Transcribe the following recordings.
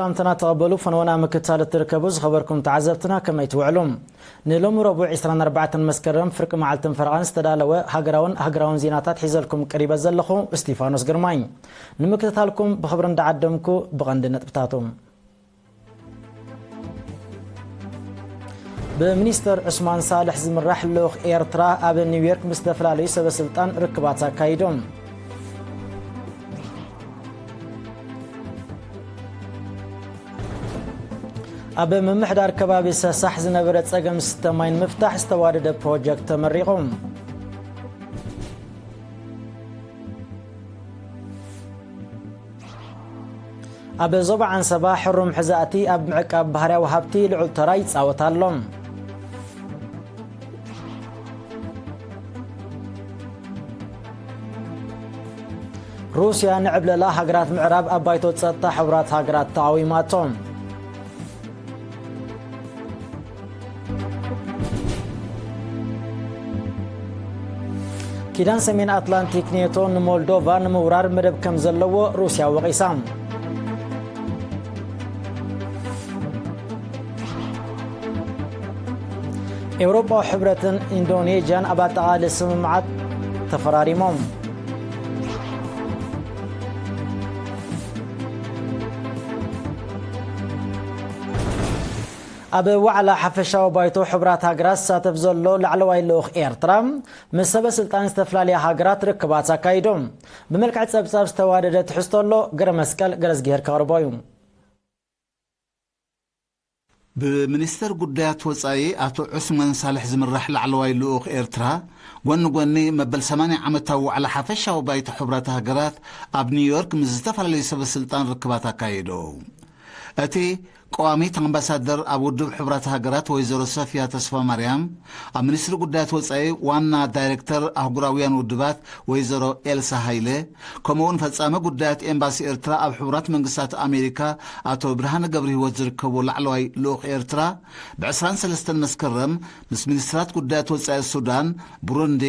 ሰላምታና ተቐበሉ፣ ፈነወና ምክትታል እትርከቡ ዝኸበርኩም ተዓዘብትና ከመይ ትውዕሉ? ንሎሚ ረቡዕ ዕስራን ኣርባዕተን መስከረም ፍርቂ መዓልትን ፈረቓን ዝተዳለወ ሃገራውን ሃገራውን ዜናታት ሒዘልኩም ቀሪበ ዘለኹ እስቲፋኖስ ግርማይ። ንምክትታልኩም ብኽብሪ እንዳዓደምኩ ብቐንዲ ነጥብታቱ። ብሚኒስተር ዑስማን ሳልሕ ዝምራሕ ልኡኽ ኤርትራ ኣብ ኒውዮርክ ምስ ዝተፈላለዩ ሰበ ስልጣን ርክባት ኣካይዶም። ኣብ ምምሕዳር ከባቢ ሰሳሕ ዝነበረ ጸገም ዝስተ ማይ ንምፍታሕ ዝተዋደደ ፕሮጀክት ተመሪቑ። ኣብ ዞባ ዓንሰባ ሕሩም ሕዛእቲ ኣብ ምዕቃብ ባህርያዊ ሃብቲ ልዑል ተራ ይጻወት ኣሎ። ሩስያ ንዕብለላ ሃገራት ምዕራብ ኣብ ባይቶ ጸጥታ ሕቡራት ሃገራት ተቓዊማቶ። ኪዳን ሰሜን ኣትላንቲክ ኔቶ ንሞልዶቫ ንምውራር መደብ ከም ዘለዎ ሩስያ ወቒሳ። ኤውሮጳዊ ሕብረትን ኢንዶኔዥያን ኣብ ኣጠቓሊ ስምምዓት ተፈራሪሞም። ኣብ ዋዕላ ሓፈሻዊ ባይቶ ሕቡራት ሃገራት ዝሳተፍ ዘሎ ላዕለዋይ ልኡኽ ኤርትራ ምስ ሰበ ስልጣን ዝተፈላለያ ሃገራት ርክባት ኣካይዱ። ብመልክዕ ጸብጻብ ዝተዋደደ ትሕዝቶ ኣሎ፣ ገረ መስቀል ገረዝጊሄር ከቕርቦ እዩ። ብሚኒስተር ጉዳያት ወጻኢ ኣቶ ዑስማን ሳልሕ ዝምራሕ ላዕለዋይ ልኡኽ ኤርትራ፣ ጎኒ ጎኒ መበል ሰማንያ ዓመታዊ ዋዕላ ሓፈሻዊ ባይቶ ሕቡራት ሃገራት ኣብ ኒውዮርክ ምስ ዝተፈላለዩ ሰበ ስልጣን ርክባት ኣካይዱ። እቲ ቀዋሚት ኣምባሳደር ኣብ ውድብ ሕቡራት ሃገራት ወይዘሮ ሶፊያ ተስፋ ማርያም፣ ኣብ ሚኒስትሪ ጉዳያት ወጻኢ ዋና ዳይሬክተር ኣህጉራውያን ውድባት ወይዘሮ ኤልሳ ሃይለ፣ ከምኡውን ፈጻሚ ጉዳያት ኤምባሲ ኤርትራ ኣብ ሕቡራት መንግስታት ኣሜሪካ ኣቶ ብርሃነ ገብረ ህይወት ዝርከቡ ላዕለዋይ ልኡኽ ኤርትራ፣ ብ ዕስራን ሰለስተን መስከረም ምስ ሚኒስትራት ጉዳያት ወጻኢ ሱዳን፣ ብሩንዲ፣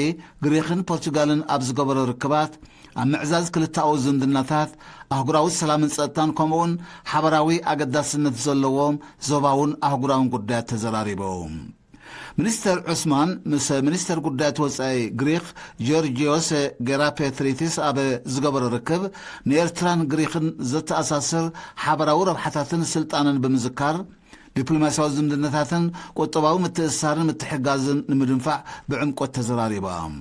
ግሪኽን ፖርቹጋልን ኣብ ዝገበሮ ርክባት፣ ኣብ ምዕዛዝ ክልተኣዊ ዝምድናታት፣ ኣህጉራዊ ሰላምን ጸጥታን ከምኡውን ሓበራዊ ኣገዳስነት ዘለዎም ዞባውን ኣህጉራውን ጉዳያት ተዘራሪቦም። ሚኒስተር ዑስማን ምስ ሚኒስተር ጉዳያት ወጻኢ ግሪኽ ጆርጂዮስ ጌራፔትሪቲስ ኣብ ዝገበሮ ርክብ፣ ንኤርትራን ግሪኽን ዘተኣሳስር ሓበራዊ ረብሓታትን ስልጣንን ብምዝካር፣ ዲፕሎማስያዊ ዝምድናታትን ቁጠባዊ ምትእስሳርን ምትሕግጋዝን ንምድንፋዕ ብዕምቆት ተዘራሪቦም።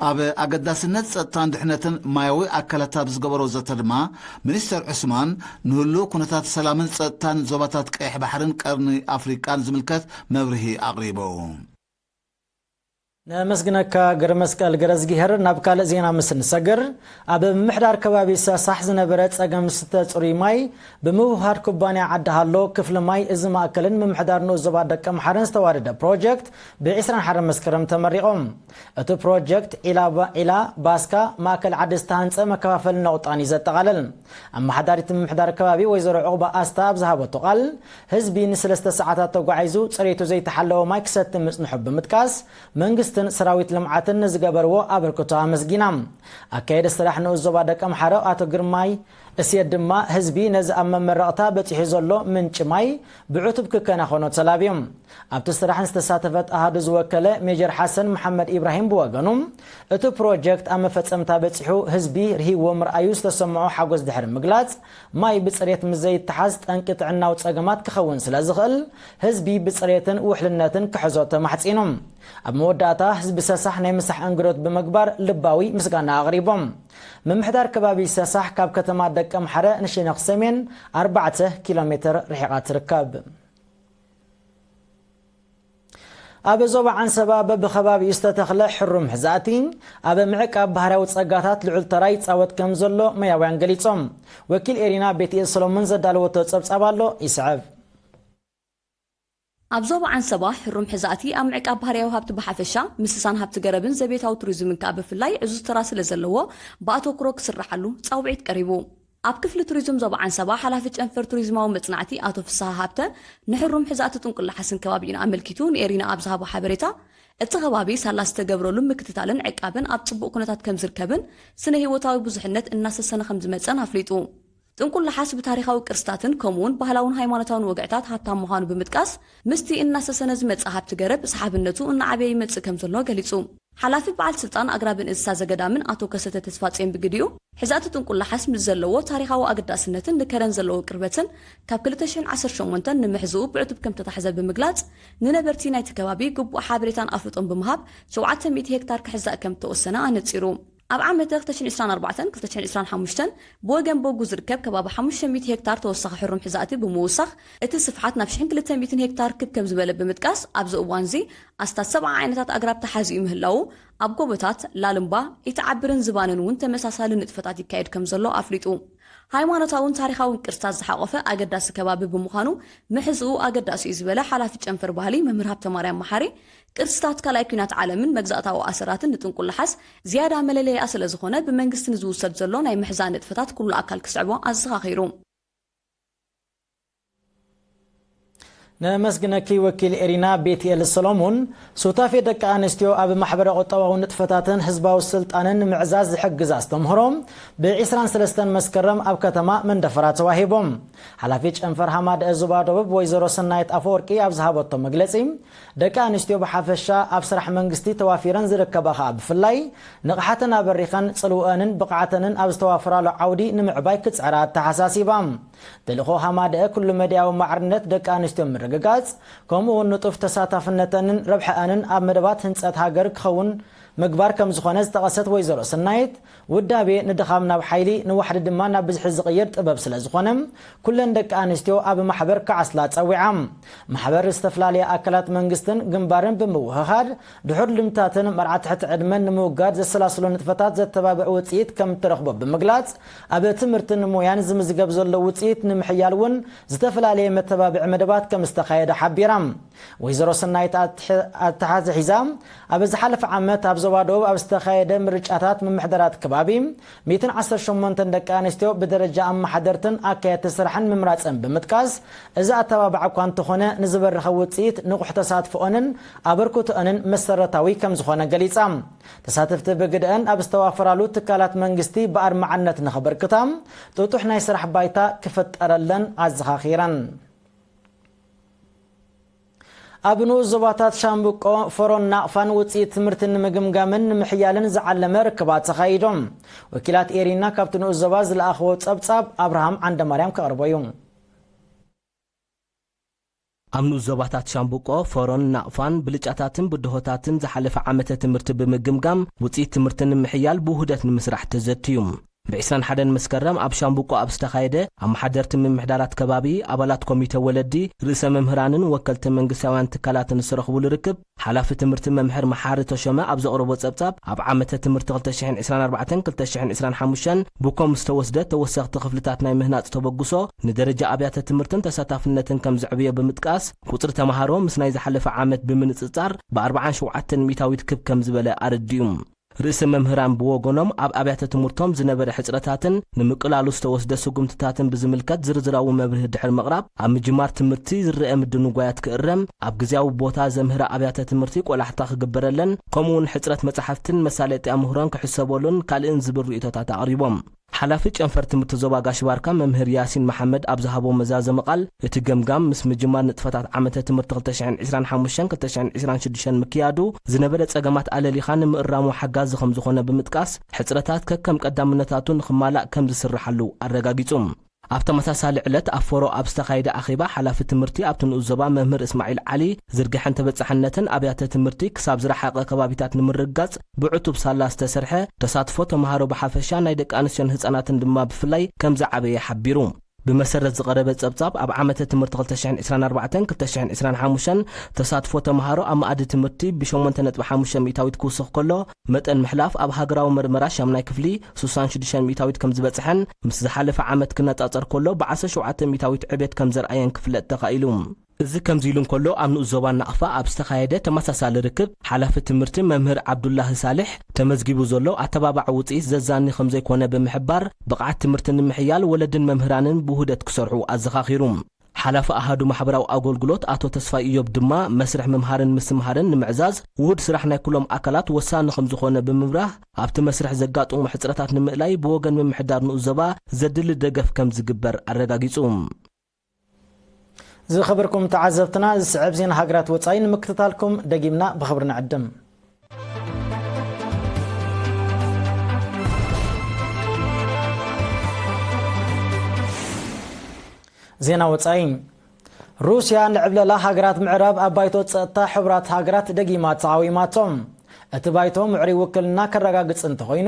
ኣብ ኣገዳስነት ጸጥታን ድሕነትን ማያዊ ኣካላት ኣብ ዝገበሮ ዘተ ድማ፣ ሚኒስተር ዑስማን ንህሉው ኩነታት ሰላምን ጸጥታን ዞባታት ቀይሕ ባሕርን ቀርኒ ኣፍሪቃን ዝምልከት መብርሂ ኣቕሪቡ። ነመስግነካ ገረመስቀል ገረዝጊሄር። ናብ ካልእ ዜና ምስ ንሰግር፣ ኣብ ምምሕዳር ከባቢ ሰሳሕ ዝነበረ ጸገም ዝስተ ጽሩይ ማይ ብምውህሃድ ኩባንያ ዓዲ ሃሎ ክፍሊ ማይ እዚ ማእከልን ምምሕዳር ንኡስ ዞባ ደቀምሓረን ዝተዋደደ ፕሮጀክት ብ ዕስራን ሓደን መስከረም ተመሪቖም። እቲ ፕሮጀክት ዒላ ባ-፣ ዒላ ባስካ ማእከል ዓዲ ዝተሃንጸ መከፋፈሊ ነቑጣን እዩ ዘጠቓልል። ኣመሓዳሪት ምምሕዳር ከባቢ ወይዘሮ ዑቕባ ኣስታ ኣብ ዝሃበቶ ቃል፣ ህዝቢ ንሰለስተ ሰዓታት ተጓዒዙ ጽሬቱ ዘይተሓለወ ማይ ክሰቲ ምጽንሑ ብምጥቃስ፣ መንግስትን ሰራዊት ልምዓትን ንዝገበርዎ ኣበርክቶ ኣመስጊና። ኣካየዲ ስራሕ ንኡስ ዞባ ደቀምሓረ ኣቶ ግርማይ እሴት ድማ፣ ህዝቢ ነዚ ኣብ መመረቕታ በጺሑ ዘሎ ምንጪ ማይ ብዕቱብ ክከናኸኖ ተላብዮም። ኣብቲ ስራሕ ዝተሳተፈት ኣሃዱ ዝወከለ ሜጀር ሓሰን መሓመድ ኢብራሂም ብወገኑ፣ እቲ ፕሮጀክት ኣብ መፈጸምታ በጺሑ ህዝቢ ርሂዎ ምርኣዩ ዝተሰምዖ ሓጎስ ድሕሪ ምግላጽ፣ ማይ ብጽሬት ምስ ዘይተሓዝ ጠንቂ ጥዕናዊ ጸገማት ክኸውን ስለ ዝኽእል፣ ህዝቢ ብጽሬትን ውሕልነትን ክሕዞ ተማሕጺኑ። ኣብ መወዳእታ ህዝቢ ሰሳሕ ናይ ምሳሕ እንግዶት ብምግባር ልባዊ ምስጋና ኣቕሪቦም። ምምሕዳር ከባቢ ሰሳሕ ካብ ከተማ ደቀምሓረ ንሸነኽ ሰሜን ኣርባዕተ ኪሎ ሜትር ርሒቓ ትርከብ። ኣብ ዞባ ዓንሰባ በብኸባቢኡ ዝተተኽለ ሕሩም ሕዛእቲ ኣብ ምዕቃብ ባህርያዊ ጸጋታት ልዑል ተራ ይጻወት ከም ዘሎ መያውያን ገሊጾም። ወኪል ኤሪና ቤትኤል ሰሎሞን ዘዳለወቶ ጸብጻብ ኣሎ፣ ይስዕብ። ኣብ ዞባ ዓንሰባ ሕሩም ሕዛእቲ ኣብ ምዕቃብ ባህርያዊ ሃብቲ ብሓፈሻ፣ ምስሳን ሃብቲ ገረብን ዘቤታዊ ቱሪዝምን ከኣ ብፍላይ ዕዙዝ ተራ ስለ ዘለዎ፣ ብኣተኩሮ ክስራሓሉ ጻውዒት ቀሪቡ። ኣብ ክፍሊ ቱሪዝም ዞባ ዓንሰባ ሓላፊ ጨንፈር ቱሪዝማዊ መጽናዕቲ ኣቶ ፍስሃ ሃብተ፣ ንሕሩም ሕዛእቲ ጥንቁላ ሓስን ከባቢኡን ኣመልኪቱ ንኤሪና ኣብ ዝሃቦ ሓበሬታ፣ እቲ ከባቢ ሳላ ዝተገብረሉ ምክትታልን ዕቃብን ኣብ ጽቡቕ ኩነታት ከም ዝርከብን ስነ ህይወታዊ ብዙሕነት እናሰሰነ ከም ዝመጸን ኣፍሊጡ። ጥንቁል ለሓስ ብታሪኻዊ ቅርስታትን ከምኡውን ባህላውን ሃይማኖታውን ወግዕታት ሃብታም ምዃኑ ብምጥቃስ፣ ምስቲ እናሰሰነ ዝመጽእ ሃብቲ ገረብ ሰሓብነቱ እናዓበየ ይመጽእ ከም ዘሎ ገሊጹ። ሓላፊ በዓል ስልጣን ኣግራብን እንስሳ ዘገዳምን ኣቶ ከሰተ ተስፋጽዮን ብግዲኡ፣ ሕዛእቲ ጥንቁል ለሓስ ምስ ዘለዎ ታሪኻዊ ኣገዳስነትን ንከረን ዘለዎ ቅርበትን ካብ ክልተ ሽሕን ዓሰርተ ሸሞንተን ንምሕዝኡ ብዕቱብ ከም ተታሕዘ ብምግላጽ፣ ንነበርቲ ናይቲ ከባቢ ግቡእ ሓበሬታን ኣፍልጦን ብምሃብ ሸውዓተ ሚእቲ ሄክታር ክሕዛእ ከም እተወሰነ ኣነጺሩ። ኣብ ዓመተ ክልተ ሽሕን ዕስራን ኣርባዕተን ክልተ ሽሕን ዕስራን ሓሙሽተን ብወገን ቦጉ ዝርከብ ከባቢ ሓሙሽተ ሚእቲ ሄክታር ተወሳኺ ሕሩም ሕዛእቲ ብምውሳኽ፣ እቲ ስፍሓት ናብ ሽሕን ክልተ ሚእትን ሄክታር ክብ ከም ዝበለ ብምጥቃስ፣ ኣብዚ እዋንዚ ኣስታት ሰብዓ ዓይነታት ኣግራብ ተሓዚኡ ምህላዉ፣ ኣብ ጎቦታት፣ ላልምባ፣ ኢትዓብርን ዝባንን እውን ተመሳሳሊ ንጥፈታት ይካየድ ከም ዘሎ ኣፍሊጡ። ሃይማኖታውን ታሪኻውን ቅርስታት ዝሓቖፈ ኣገዳሲ ከባቢ ብምዃኑ፣ ምሕዝኡ ኣገዳሲ እዩ ዝበለ ሓላፊ ጨንፈር ባህሊ መምህር ሃብተማርያም መሓሪ፣ ቅርስታት ካልኣይ ኲናት ዓለምን መግዛእታዊ ኣሰራትን ንጥንቁል ለሓስ ዝያዳ መለለይኣ ስለ ዝኾነ፣ ብመንግስቲ ንዝውሰድ ዘሎ ናይ ምሕዛ ንጥፈታት ኩሉ ኣካል ክስዕቦ ኣዘኻኺሩ። ነመስግነኪ ወኪል ኤሪና ቤትኤል ሰሎሙን። ሱታፌ ደቂ ኣንስትዮ ኣብ ማሕበረ ቁጠባዊ ንጥፈታትን ህዝባዊ ስልጣንን ንምዕዛዝ ዝሕግዝ ኣስተምህሮ ብ ዕስራን ሰለስተን መስከረም ኣብ ከተማ መንደፈራ ተዋሂቦም። ሓላፊ ጨንፈር ሃማደአ ዞባ ደቡብ ወይዘሮ ሰናይት ኣፈወርቂ ኣብ ዝሃበቶ መግለጺ፣ ደቂ ኣንስትዮ ብሓፈሻ ኣብ ስራሕ መንግስቲ ተዋፊረን ዝርከባ ከኣ ብፍላይ ንቕሓተን ኣበሪኸን ጽልውአንን ብቕዓተንን ኣብ ዝተዋፈራሉ ዓውዲ ንምዕባይ ክጽዕራ ኣተሓሳሲባ። ተልእኾ ሃማደአ ኩሉ መድያዊ ማዕርነት ደቂ ኣንስትዮ ምርግጋጽ፣ ከምኡ እውን ንጡፍ ተሳታፍነተንን ረብሐኣንን ኣብ መደባት ህንጸት ሃገር ክኸውን ምግባር ከም ዝኾነ ዝጠቐሰት ወይዘሮ ሰናይት፣ ውዳቤ ንድኻም ናብ ሓይሊ፣ ንዋሕዲ ድማ ናብ ብዝሒ ዝቕይር ጥበብ ስለ ዝኾነ፣ ኩለን ደቂ ኣንስትዮ ኣብ ማሕበር ክዓስላ ጸዊዓ። ማሕበር ዝተፈላለያ ኣካላት መንግስትን ግንባርን ብምውህሃድ፣ ድሑር ልምድታትን መርዓ ትሕቲ ዕድመን ንምውጋድ ዘሰላስሎ ንጥፈታት ዘተባብዕ ውጽኢት ከም እትረኽቦ ብምግላጽ፣ ኣብ ትምህርትን ሞያን ዝምዝገብ ዘሎ ውጽኢት ንምሕያል እውን ዝተፈላለየ መተባብዒ መደባት ከም ዝተኻየደ ሓቢራ። ወይዘሮ ሰናይት ኣትሕ-፣ ኣተሓሕዛ፣ ኣብ ዝሓለፈ ዓመት ኣብ ዞባ ደቡብ ኣብ ዝተኻየደ ምርጫታት ምምሕዳራት ከባቢ፣ ሚእትን ዓሰርተ ሸሞንተን ደቂ ኣንስትዮ ብደረጃ ኣመሓደርትን ኣካየድቲ ስራሕን ምምራጸን ብምጥቃስ፣ እዚ ኣተባባዕ እኳ እንተኾነ፣ ንዝበረኸ ውጽኢት ንቑሕ ተሳትፎኦንን ኣበርክቶኦንን መሰረታዊ ከም ዝኾነ ገሊጻ። ተሳተፍቲ ብግደአን ኣብ ዝተዋፈራሉ ትካላት መንግስቲ ብኣድማዕነት ንኸበርክታ፣ ጥጡሕ ናይ ስራሕ ባይታ ክፍጠረለን ኣዘኻኺረን። ኣብ ንኡስ ዞባታት ሻምብቆ፣ ፈሮን ናቕፋን ውጽኢት ትምህርቲ ንምግምጋምን ንምሕያልን ዝዓለመ ርክባት ተኻይዶም። ወኪላት ኤሪና ካብቲ ንኡስ ዞባ ዝለኣኽዎ ጸብጻብ ኣብርሃም ዓንደማርያም ከቕርቦ እዩ። ኣብ ንኡስ ዞባታት ሻምብቆ፣ ፈሮን ናቕፋን ብልጫታትን ብድሆታትን ዝሓለፈ ዓመተ ትምህርቲ ብምግምጋም ውጽኢት ትምህርቲ ንምሕያል ብውህደት ንምስራሕ ተዘትዩ። ብ ዕስራን ሓደን መስከረም ኣብ ሻምብቆ ኣብ ዝተኻየደ ኣመሓደርቲ ምምሕዳራት ከባቢ፣ ኣባላት ኮሚተ ወለዲ፣ ርእሰ መምህራንን ወከልቲ መንግስታውያን ትካላትን ዝተረኽቡሉ ርክብ፣ ሓላፊ ትምህርቲ መምህር መሓሪ ተሾመ ኣብ ዘቕረቦ ጸብጻብ፣ ኣብ ዓመተ ትምህርቲ ክልተ ሽሕን ዕስራን ኣርባዕተን ክልተ ሽሕን ዕስራን ሓሙሽተን ብኮም ዝተወስደ ተወሰኽቲ ክፍልታት ናይ ምህናጽ ተበግሶ ንደረጃ ኣብያተ ትምህርትን ተሳታፍነትን ከም ዘዕብዮ ብምጥቃስ፣ ቁጽሪ ተመሃሮ ምስ ናይ ዝሓለፈ ዓመት ብምንጽጻር ብ ኣርባዓን ሸውዓተን ሚእታዊት ክብ ከም ዝበለ ኣረዲኡ። ርእሰ መምህራን ብወገኖም፣ ኣብ ኣብያተ ትምህርቶም ዝነበረ ሕጽረታትን ንምቅላሉ ዝተወስደ ስጉምትታትን ብዝምልከት ዝርዝራዊ መብርሂ ድሕሪ ምቕራብ፣ ኣብ ምጅማር ትምህርቲ ዝረአ ምድንጓያት ክእረም፣ ኣብ ግዝያዊ ቦታ ዘምህራ ኣብያተ ትምህርቲ ቆላሕታ ክግበረለን፣ ከምኡውን ሕጽረት መጻሕፍትን መሳለጥያ ምህሮን ክሕሰበሉን ካልእን ዝብል ርእይቶታት ኣቕሪቦም። ሓላፊ ጨንፈር ትምህርቲ ዞባ ጋሽ ባርካ መምህር ያሲን መሓመድ ኣብ ዝሃቦ መዛዘሚ ቃል፣ እቲ ገምጋም ምስ ምጅማር ንጥፈታት ዓመተ ትምህርቲ ክልተ ሽሕን ዕስራን ሓሙሽተን ክልተ ሽሕን ዕስራን ሽዱሽተን ምክያዱ ዝነበረ ጸገማት ኣለሊኻ ንምእራሙ ሓጋዚ ከም ዝኾነ ብምጥቃስ፣ ሕጽረታት ከከም ቀዳምነታቱ ንኽማላእ ከም ዝስርሓሉ ኣረጋጊጹ። ኣብ ተመሳሳሊ ዕለት ኣብ ፈሮ ኣብ ዝተኻየደ ኣኼባ፣ ሓላፊ ትምህርቲ ኣብቲ ንኡስ ዞባ መምህር እስማዒል ዓሊ፣ ዝርግሐን ተበጻሕነትን ኣብያተ ትምህርቲ ክሳብ ዝረሓቐ ከባቢታት ንምርግጋጽ ብዕቱብ ሳላ ዝተሰርሐ፣ ተሳትፎ ተመሃሮ ብሓፈሻ፣ ናይ ደቂ ኣንስትዮን ህጻናትን ድማ ብፍላይ ከም ዝዓበየ ሓቢሩ። ብመሰረት ዝቐረበ ጸብጻብ፣ ኣብ ዓመተ ትምህርቲ ክልተ ሽሕን ዕስራን ኣርባዕተን ክልተ ሽሕን ዕስራን ሓሙሽተን ተሳትፎ ተመሃሮ ኣብ መኣዲ ትምህርቲ ብሸሞንተ ነጥቢ ሓሙሽተ ሚእታዊት ክውስኽ ከሎ፣ መጠን ምሕላፍ ኣብ ሃገራዊ መርመራ ሻምናይ ክፍሊ ሱሳን ሽዱሽተ ሚእታዊት ከም ዝበጽሐን፣ ምስ ዝሓለፈ ዓመት ክነጻጸር ከሎ ብዓሰርተ ሸውዓተ ሚእታዊት ዕቤት ከም ዘርኣየን ክፍለጥ ተኻኢሉ። እዚ ከምዚ ኢሉ እንከሎ፣ ኣብ ንኡስ ዞባ ናቕፋ ኣብ ዝተኻየደ ተመሳሳሊ ርክብ፣ ሓላፊ ትምህርቲ መምህር ዓብዱላሂ ሳልሕ፣ ተመዝጊቡ ዘሎ ኣተባባዒ ውጽኢት ዘዛኒ ከም ዘይኮነ ብምሕባር፣ ብቕዓት ትምህርቲ ንምሕያል ወለድን መምህራንን ብውህደት ክሰርሑ ኣዘኻኺሩ። ሓላፊ ኣሃዱ ማሕበራዊ ኣገልግሎት ኣቶ ተስፋይ እዮብ ድማ፣ መስርሕ ምምሃርን ምስትምሃርን ንምዕዛዝ ውሁድ ስራሕ ናይ ኩሎም ኣካላት ወሳኒ ከም ዝኾነ ብምብራህ፣ ኣብቲ መስርሕ ዘጋጥሙ ሕጽረታት ንምእላይ ብወገን ምምሕዳር ንኡስ ዞባ ዘድሊ ደገፍ ከም ዝግበር ኣረጋጊጹ። ዝኸበርኩም ተዓዘብትና፣ ዝስዕብ ዜና ሃገራት ወጻኢ ንምክትታልኩም ደጊምና ብኽብሪ ንዕድም። ዜና ወጻኢ። ሩስያ ንዕብለላ ሃገራት ምዕራብ ኣብ ባይቶ ጸጥታ ሕቡራት ሃገራት ደጊማ ተቓዊማቶ። እቲ ባይቶ ምዕሩይ ውክልና ከረጋግጽ እንተኾይኑ፣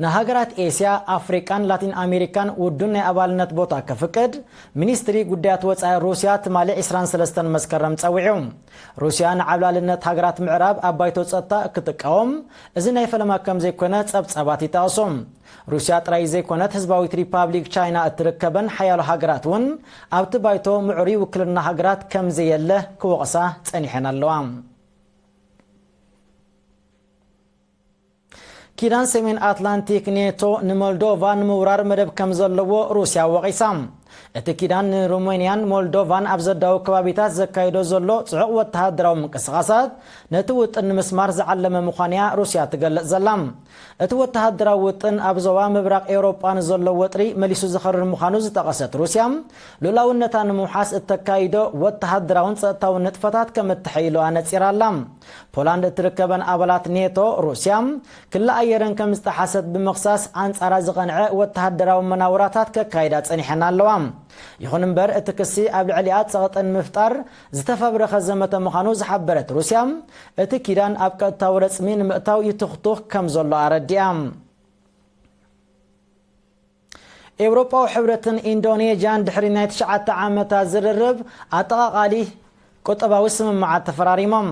ንሃገራት ኤስያ፣ ኣፍሪቃን ላቲን ኣሜሪካን ውዱን ናይ ኣባልነት ቦታ ከፍቅድ፣ ሚኒስትሪ ጉዳያት ወጻኢ ሩስያ ትማሊ ዕስራን ሰለስተን መስከረም ጸዊዑ። ሩስያ ንዓብላልነት ሃገራት ምዕራብ ኣብ ባይቶ ጸጥታ ክትቃወም፣ እዚ ናይ ፈለማ ከም ዘይኮነ ጸብጻባት ይጠቕሱ። ሩስያ ጥራይ ዘይኮነት፣ ህዝባዊት ሪፓብሊክ ቻይና እትርከበን ሓያሎ ሃገራት እውን ኣብቲ ባይቶ ምዕሩይ ውክልና ሃገራት ከም ዘየለ ክወቕሳ ጸኒሐን ኣለዋ። ኪዳን ሰሜን ኣትላንቲክ ኔቶ ንሞልዶቫ ንምውራር መደብ ከም ዘለዎ ሩስያ ወቒሳ። እቲ ኪዳን ንሩሜንያን ሞልዶቫን ኣብ ዘዳው ከባቢታት ዘካይዶ ዘሎ ጽዑቕ ወተሃደራዊ ምንቅስቓሳት ነቲ ውጥን ንምስማር ዝዓለመ ምዃኑ'ያ ሩስያ ትገልጽ ዘላ። እቲ ወተሃደራዊ ውጥን ኣብ ዞባ ምብራቕ ኤውሮጳ ንዘሎ ወጥሪ መሊሱ ዘኸርር ምዃኑ ዝጠቐሰት ሩስያ፣ ሉላውነታ ንምውሓስ እተካይዶ ወተሃደራውን ጸጥታውን ንጥፈታት ከም እተሐይሎ ኣነጺራ ኣላ። ፖላንድ እትርከበን ኣባላት ኔቶ፣ ሩስያ ክሊ ኣየረን ከም ዝጠሓሰት ብምኽሳስ፣ ኣንጻራ ዝቐንዐ ወተሃደራዊ መናውራታት ከካይዳ ጸኒሐን ኣለዋ። ይኹን እምበር፣ እቲ ክሲ ኣብ ልዕሊኣ ጸቕጢ ንምፍጣር ዝተፈብረኸ ዘመተ ምዃኑ ዝሓበረት ሩስያ፣ እቲ ኪዳን ኣብ ቀጥታዊ ረጽሚ ንምእታው ይትኽቱኽ ከም ዘሎ ኣረዲኣ። ኤውሮጳዊ ሕብረትን ኢንዶኔዥያን ድሕሪ ናይ ትሽዓተ ዓመታት ዝርርብ ኣጠቓቓሊ ቁጠባዊ ስምምዓት ተፈራሪሞም።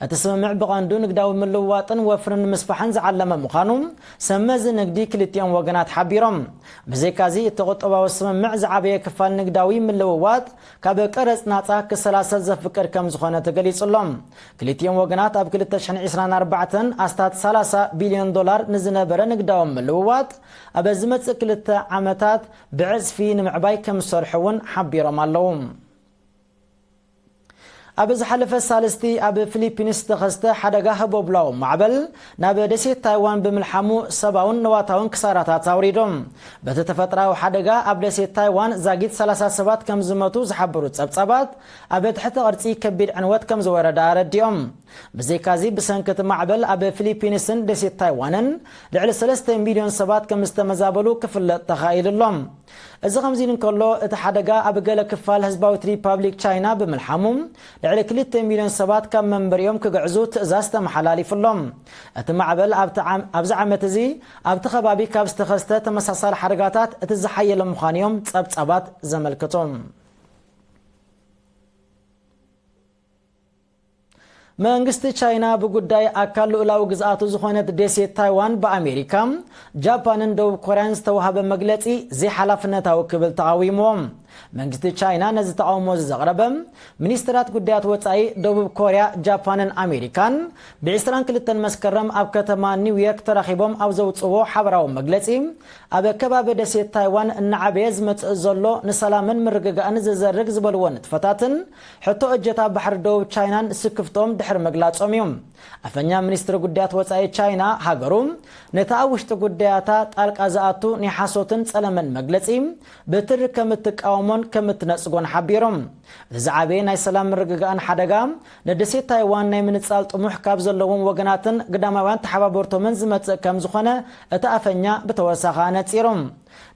እቲ ስምምዕ ብቐንዱ ንግዳዊ ምልውዋጥን ወፍርን ንምስፋሕን ዝዓለመ ምዃኑ ሰብ መዚ ንግዲ ክልቲኦም ወገናት ሓቢሮም። ብዘይካዚ፣ እቲ ቁጠባዊ ስምምዕ ዝዓበየ ክፋል ንግዳዊ ምልውዋጥ ካብ ቀረጽ ናጻ ክሰላሰል ዘፍቅድ ከም ዝኾነ ተገሊጹ ኣሎ። ክልቲኦም ወገናት ኣብ ክልተ ሽሕን ዕስራን ኣርባዕተን ኣስታት ሰላሳ ቢልዮን ዶላር ንዝነበረ ንግዳዊ ምልውዋጥ ኣብ ዝመጽእ ክልተ ዓመታት ብዕጽፊ ንምዕባይ ከም ዝሰርሑ እውን ሓቢሮም ኣለዉ። ኣብ ዝሓለፈ ሳልስቲ ኣብ ፊሊፒንስ ዝተኸስተ ሓደጋ ህቦብላዊ ማዕበል ናብ ደሴት ታይዋን ብምልሓሙ ሰብኣውን ንዋታውን ክሳራታት ኣውሪዱ። በቲ ተፈጥራዊ ሓደጋ ኣብ ደሴት ታይዋን ዛጊት ሰላሳ ሰባት ከም ዝመቱ ዝሓበሩ ጸብጻባት፣ ኣብ ትሕቲ ቅርጺ ከቢድ ዕንወት ከም ዝወረደ ኣረዲኦም። ብዘይካዚ፣ ብሰንኪ እቲ ማዕበል ኣብ ፊሊፒንስን ደሴት ታይዋንን ልዕሊ ሰለስተ ሚልዮን ሰባት ከም ዝተመዛበሉ ክፍለጥ ተኻኢሉ ኣሎ። እዚ ከምዚ ኢሉ እንከሎ፣ እቲ ሓደጋ ኣብ ገለ ክፋል ህዝባዊት ሪፓብሊክ ቻይና ብምልሓሙ፣ ልዕሊ ክልተ ሚልዮን ሰባት ካብ መንበሪኦም ክግዕዙ ትእዛዝ ተመሓላሊፉሎም። እቲ ማዕበል ኣብቲ ዓም-፣ ኣብዚ ዓመት እዚ ኣብቲ ከባቢ ካብ ዝተኸስተ ተመሳሳሊ ሓደጋታት እቲ ዝሓየለ ምዃኑ እዮም ጸብጻባት ዘመልክቱ። መንግስቲ ቻይና ብጉዳይ ኣካል ልኡላዊ ግዝኣቱ ዝኾነት ደሴት ታይዋን ብኣሜሪካ፣ ጃፓንን ደቡብ ኮርያን ዝተዋህበ መግለጺ ዘይሓላፍነታዊ ክብል ተቓዊምዎ። መንግስቲ ቻይና ነዚ ተቓውሞ እዚ ዘቕረበ፣ ሚኒስትራት ጉዳያት ወጻኢ ደቡብ ኮርያ፣ ጃፓንን ኣሜሪካን ብዕስራን ክልተን መስከረም ኣብ ከተማ ኒውዮርክ ተራኺቦም ኣብ ዘውጽዎ ሓበራዊ መግለጺ፣ ኣብ ከባቢ ደሴት ታይዋን እናዓበየ ዝመጽእ ዘሎ ንሰላምን ምርግጋእን ዝዘርግ ዝበልዎ ንጥፈታትን ሕቶ እጀታ ባሕሪ ደቡብ ቻይናን ስክፍቶም ድሕሪ ምግላጾም እዩ። ኣፈኛ ሚኒስትሪ ጉዳያት ወጻኢ ቻይና፣ ሃገሩ ነቲ ኣብ ውሽጢ ጉዳያታ ጣልቃ ዝኣቱ ናይ ሓሶትን ጸለመን መግለጺ ብትሪ ከም እትቃወሞን ከም እትነጽጎን ሓቢሮም። እቲ ዝዓበየ ናይ ሰላም ምርግጋእን ሓደጋ ንደሴት ታይዋን ናይ ምንጻል ጥሙሕ ካብ ዘለዎም ወገናትን ግዳማውያን ተሓባበርቶምን ዝመጽእ ከም ዝኾነ እቲ ኣፈኛ ብተወሳኺ ኣነጺሮም።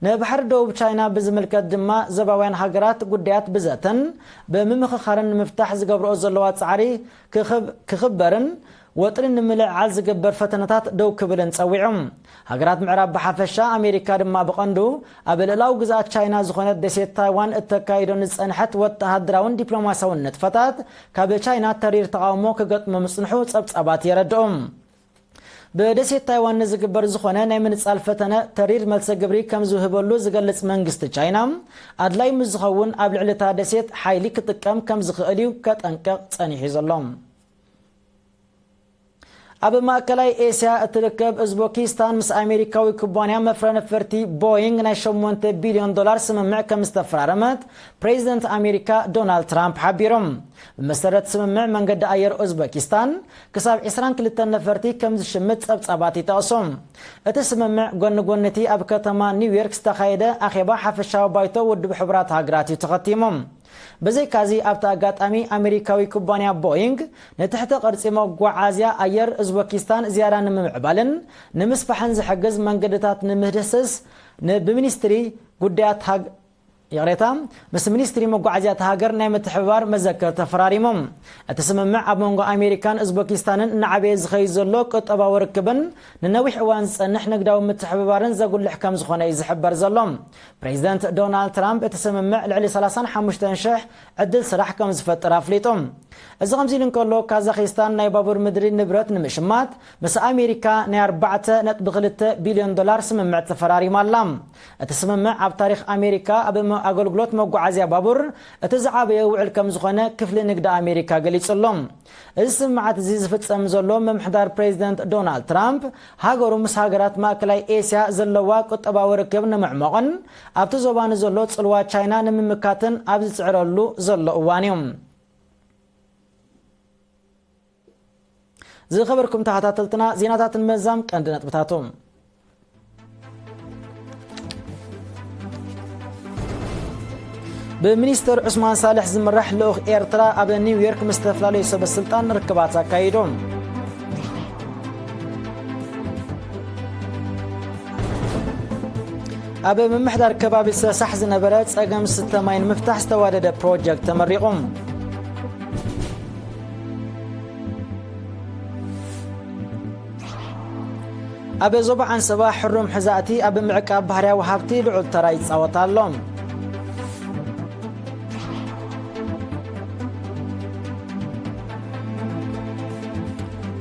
ንባሕሪ ደቡብ ቻይና ብዝምልከት ድማ፣ ዞባውያን ሃገራት ጉዳያት ብዘተን ብምምኽኻርን ንምፍታሕ ዝገብርኦ ዘለዋ ጻዕሪ ክኽብ-፣ ክኽበርን ወጥሪ ንምልዕዓል ዝግበር ፈተነታት ደው ክብልን ጸዊዑ። ሃገራት ምዕራብ ብሓፈሻ፣ ኣሜሪካ ድማ ብቐንዱ፣ ኣብ ልእላዊ ግዝኣት ቻይና ዝኾነት ደሴት ታይዋን እተካይዶ ንዝጸንሐት ወተሃደራውን ዲፕሎማስያውን ንጥፈታት ካብ ቻይና ተሪር ተቓውሞ ክገጥሞ ምጽንሑ ጸብጻባት የረድኡ። ብደሴት ታይዋን ንዝግበር ዝኾነ ናይ ምንጻል ፈተነ ተሪር መልሰ ግብሪ ከም ዝውህበሉ ዝገልጽ መንግስቲ ቻይና፣ ኣድላይ ምስ ዝኸውን ኣብ ልዕሊ እታ ደሴት ሓይሊ ክጥቀም ከም ዝኽእል እዩ ከጠንቅቕ ጸኒሑ ዘሎ። ኣብ ማእከላይ ኤስያ እትርከብ ኡዝበኪስታን ምስ ኣሜሪካዊ ኩባንያ መፍረ ነፈርቲ ቦይንግ ናይ ሸሞንተ ቢልዮን ዶላር ስምምዕ ከም ዝተፈራረመት ፕሬዚደንት ኣሜሪካ ዶናልድ ትራምፕ ሓቢሮም። ብመሰረት ስምምዕ መንገዲ ኣየር ኡዝበኪስታን ክሳብ ዕስራን ክልተን ነፈርቲ ከም ዝሽምት ጸብጻባት ይጠቕሱ። እቲ ስምምዕ ጎኒ ጎኒ እቲ ኣብ ከተማ ኒውዮርክ ዝተኻየደ ኣኼባ ሓፈሻዊ ባይቶ ውድብ ሕቡራት ሃገራት እዩ ተኸቲሙ። ብዘይካዚ ኣብቲ ኣጋጣሚ ኣሜሪካዊ ኩባንያ ቦይንግ ንትሕተ ቅርጺ መጓዓዝያ ኣየር ኡዝበኪስታን ዝያዳ ንምምዕባልን ንምስፋሕን ዝሕግዝ መንገድታት ንምህድስስ ን- ብሚኒስትሪ ጉዳያት ሃግ- ይቕሬታ፣ ምስ ሚኒስትሪ መጓዓዝያ እታ ሃገር ናይ ምትሕብባር መዘክር ተፈራሪሞም። እቲ ስምምዕ ኣብ መንጎ ኣሜሪካን ኡዝበኪስታንን እናዓበየ ዝኸይድ ዘሎ ቁጠባዊ ርክብን ንነዊሕ እዋን ዝጸንሕ ንግዳዊ ምትሕብባርን ዘጉልሕ ከም ዝኾነ እዩ ዝሕበር ዘሎ። ፕሬዚደንት ዶናልድ ትራምፕ እቲ ስምምዕ ልዕሊ ሰላሳን ሓሙሽተን ሽሕ ዕድል ስራሕ ከም ዝፈጥር ኣፍሊጡ። እዚ ከምዚ ኢሉ እንከሎ፣ ካዛኺስታን ናይ ባቡር ምድሪ ንብረት ንምሽማት ምስ ኣሜሪካ ናይ ኣርባዕተ ነጥቢ ክልተ ቢልዮን ዶላር ስምምዕ ተፈራሪማ ኣላ። እቲ ስምምዕ ኣብ ታሪኽ ኣሜሪካ ኣብ መ- ኣገልግሎት መጓዓዝያ ባቡር እቲ ዝዓበየ ውዕል ከም ዝኾነ ክፍሊ ንግዲ ኣሜሪካ ገሊጹ ኣሎ። እዚ ስምምዓት እዚ ዝፍጸም ዘሎ ምምሕዳር ፕሬዚደንት ዶናልድ ትራምፕ ሃገሩ ምስ ሃገራት ማእከላይ ኤስያ ዘለዋ ቁጠባዊ ርክብ ንምዕሞቕን ኣብቲ ዞባ ንዘሎ ጽልዋ ቻይና ንምምካትን ኣብ ዝጽዕረሉ ዘሎ እዋን እዩ። ዝኸበርኩም ተኸታተልትና፣ ዜናታት ንምዛም ቀንዲ ነጥብታቱ። ብሚኒስተር ዑስማን ሳልሕ ዝምራሕ ልኡኽ ኤርትራ ኣብ ኒውዮርክ ምስ ዝተፈላለዩ ሰበ ስልጣን ርክባት ኣካይዱ። ኣብ ምምሕዳር ከባቢ ሰሳሕ ዝነበረ ጸገም ስተ ማይ ንምፍታሕ ዝተዋደደ ፕሮጀክት ተመሪቑ። ኣብ ዞባ ዓንሰባ ሕሩም ሕዛእቲ ኣብ ምዕቃብ ባህርያዊ ሃብቲ ልዑል ተራ ይጻወት ኣሎ።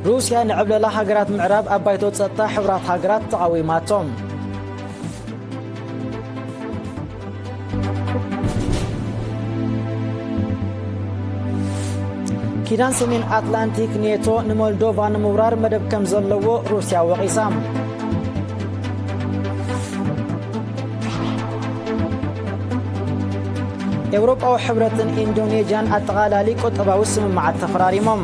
ሩስያ ንዕብለላ ሃገራት ምዕራብ ኣብ ባይቶ ጸጥታ ሕቡራት ሃገራት ተቓዊማቶም። ኪዳን ሰሜን ኣትላንቲክ ኔቶ ንሞልዶቫ ንምውራር መደብ ከም ዘለዎ ሩስያ ወቒሳ። ኤውሮጳዊ ሕብረትን ኢንዶኔዥያን ኣጠቓላሊ ቁጠባዊ ስምምዓት ተፈራሪሞም።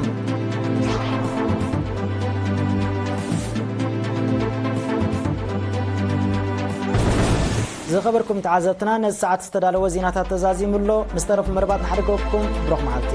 ዝኸበርኩም ተዓዘብትና፣ ነዚ ሰዓት ዝተዳለወ ዜናታት ተዛዚሙ ኣሎ። ምስ ተረፉ መደባት ንሓድገኩም። ብሩኽ መዓልቲ።